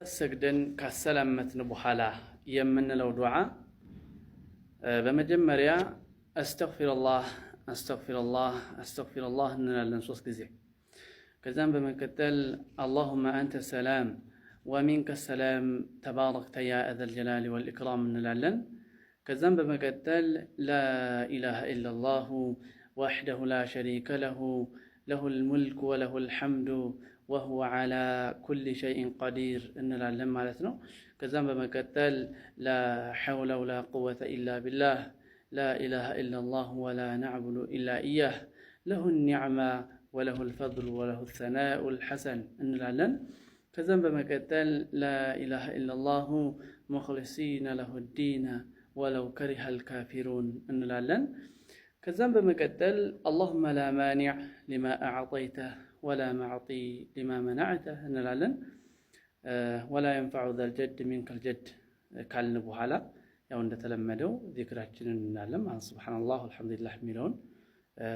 ሰግደን ካሰላመትን በኋላ የምንለው ዱዓ፣ በመጀመሪያ አስተግፊሩላህ፣ አስተግፊሩላህ፣ አስተግፊሩላህ እንላለን ሶስት ጊዜ። ከዛም በመቀጠል اللهم أنت السلام ومنك السلام تباركت يا ذا الجلال والإكرام እንላለን። ከዛም በመቀጠል لا إله إلا الله وحده لا شريك له، له الملك وله الحمد وهو على كل شيء قدير እንላለን ማለት ነው። ከዛም በመቀጠል لا حول ولا قوة إلا بالله، لا إله إلا الله ولا نعبد إلا إياه، له النعمة وله الفضل وله الثناء الحسن እንላለን። ከዛም በመቀጠል لا إله إلا الله مخلصين له الدين ولو كره الكافرون እንላለን። ከዛም በመቀጠል اللهم لا مانع لما أعطيت ولا معطي لما منعت እንላለን። ولا ينفع ذا الجد منك الجد ካልን በኋላ ያው እንደተለመደው ዚክራችንን እንላለን ማለት፣ سبحان الله، الحمد لله የሚለውን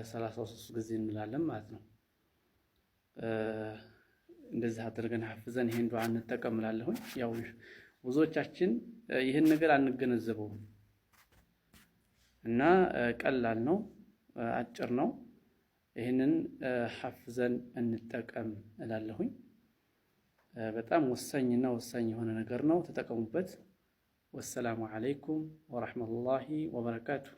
33 ጊዜ እንላለን ማለት ነው። እንደዚህ አድርገን ሐፍዘን ይሄን ዱዓ እንጠቀም እላለሁኝ። ያው ብዙዎቻችን ይህን ነገር አንገነዘበውም እና ቀላል ነው፣ አጭር ነው። ይህንን ሐፍዘን እንጠቀም እላለሁኝ። በጣም ወሳኝና ወሳኝ የሆነ ነገር ነው። ተጠቀሙበት። والسلام عليكم ورحمة الله وبركاته።